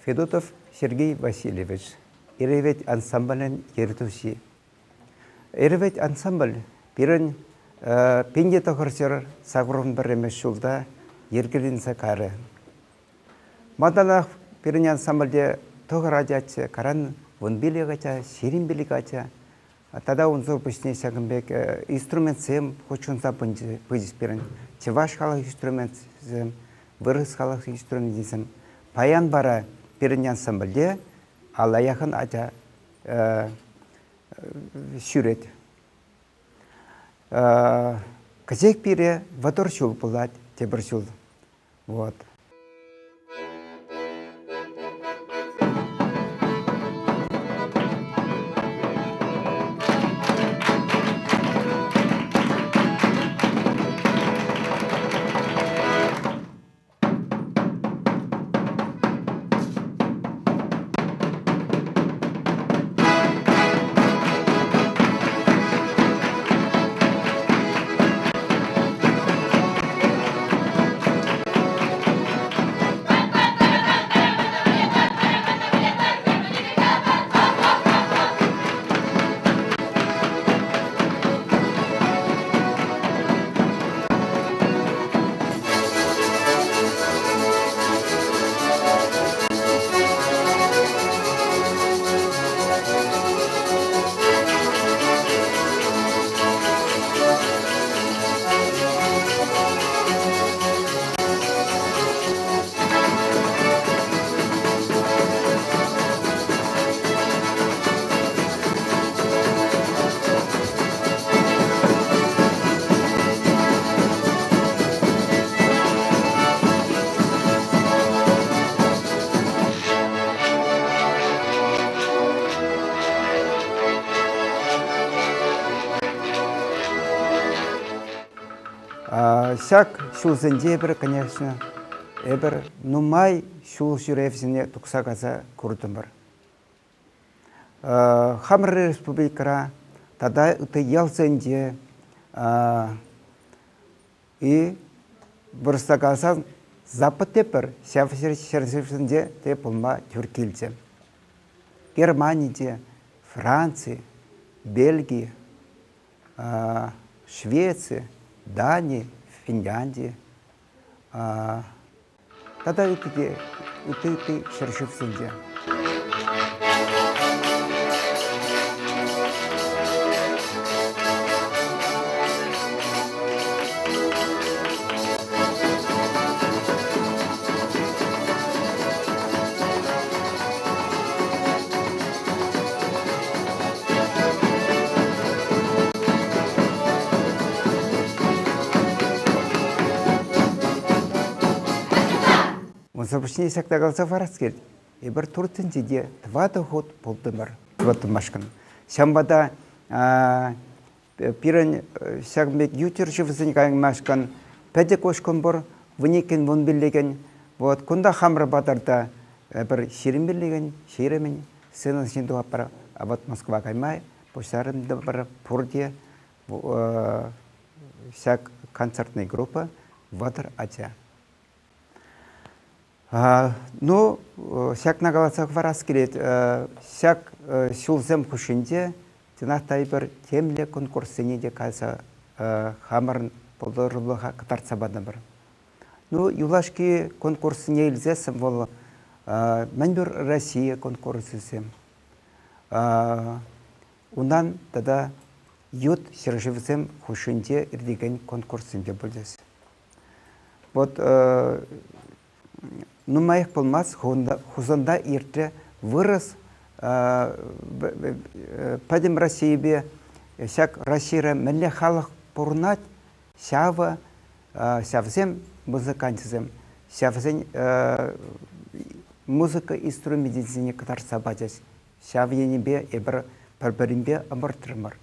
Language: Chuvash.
Федотов Сергей Васильевич, Эревет ансамблӗн ертӳҫи. Эревет ансамбль пирӗн 1981 ҫулта йӗркеленсе кайрӗ. Малтанах пирӗн ансамбльте тӑхӑр ачаччӗ, каран 15 ача, 25 ача. Тата унсӑр пуҫне ҫакӑн пек инструментсем хутшӑнса пычӗҫ пирӗн. Чӑваш халӑх инструментсем, вырӑс халӑх инструменчӗсем. Паян вара пирӗн ансамбльте алла яхӑн ача ҫӳрет. Кӗҫех пире 30 ҫул пулать тепӗр ҫул. Вот. Ҫак ҫулсенче эпир, конечно, эпир нумай ҫул ҫӳревсене тухса кайса куртӑмӑр. Хамӑр республикӑра тата ытти ялсенче и вырӑсла каласан Запад тепӗр ҫав ҫӗршывсенче те пулма тӳр килчӗ. Германи те, Франци, Бельги, Швеци, Дани, Финлянди тата ытти те, ытти-ытти ҫӗршывсенче. Унсӑр пуҫне ҫакна каласа хӑварас килет. Эпир Турцинче те тӑватӑ хут пултӑмӑр тӑваттӑмашкӑн. Ҫавӑнпа та пирӗн ҫакӑн пек ют ҫӗршывсен каймашкӑн пӗчӗк ушкӑн пур, вуниккӗн, вунпиллӗкӗн. Вот кунта хамӑр патӑрта пӗр 25-ӗн, 20-ӗн сцена ҫине тухатпӑр. А вот Москва кайма пуҫтарӑнтӑмӑр пурте ҫак концертный группа 30 ача. Ну, ҫакна каласа хӑварас килет. Ҫак ҫулсем хушшинче чӑнах та эпир темле конкурссене те кайса хамӑрӑн пултарулӑха кӑтартса патӑмӑр. Ну, юлашки конкурссене илсессӗн вӑл мӗнпур Россия конкурсӗсем. Унтан тата ют ҫӗршывсем хушшинче иртекен конкурссем те пулчӗҫ. Вот нумаях пулмасть Хусанта иртрӗ вырӑс пӗтӗм Российӑпе ҫак Российӑра мӗнле халӑх пурӑнать, ҫавӑ ҫавсем музыканчӗсем, ҫавсен музыка инструменчӗсене кӑтартса пачӗҫ. Ҫав енӗпе эпир пӗр-пӗринпе ӑмӑртрӑмӑр.